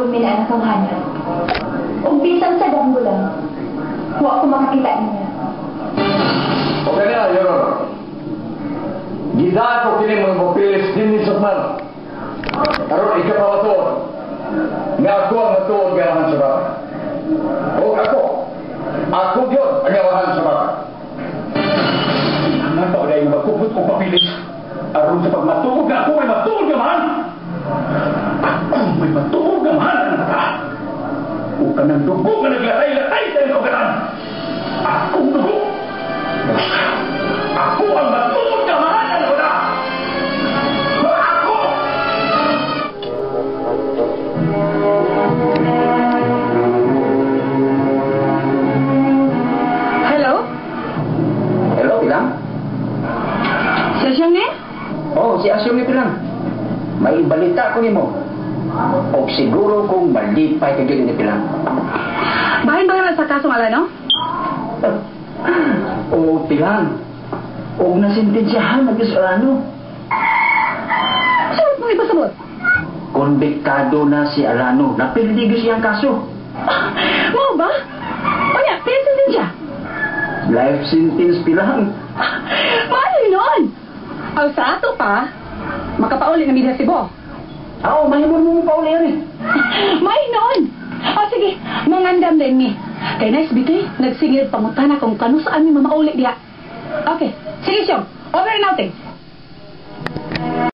gihapon mi na ang kamhana. Ug bisan sa danggo lang, wa ko makakita niya. Okay na, Your Honor. Gidako kini mga papeles dinhi sa man. Aron ikapamatuod nga ako ang matuod nga amahan sa bata. O ako, ako gyud ang amahan sa bata. Nga pa dahil magkupot og papeles aron sa pagmatuod nga ako may matuod nga amahan. Ako may matuod nga amahan ng bata. O kanang dugo nga naglatay-latay sa iyong kaugatan. Akong dugo. Ako ang matuod nga amahan ng bata. Ako! Hello? Hello, Pilang? Si Asyong ni? Oh, si Asyong ni, Pilang. May balita ko nimo. Og siguro kung malipay ka gyud ni, Pilang. Bahin ba na sa kasong Alano? Oh, Pilang. Og nasentensyahan na gyud si Alano. Sabot mo ipasabot? Konbiktado na si Alano. Napildi gyud siyang kaso. Mao ba? Unya, pila sentensya? Life sentence, Pilang. Maayo noon. Aw sa ato pa, makapauli na mi sa Cebu. Oo, mahimong mo pauli yan eh. May noon. O sige, mangandam din mi. Kay nice bitoy, nagsige pangutana kung kanu saan mi mamauli diha. Okay, sige Syong, over and out eh.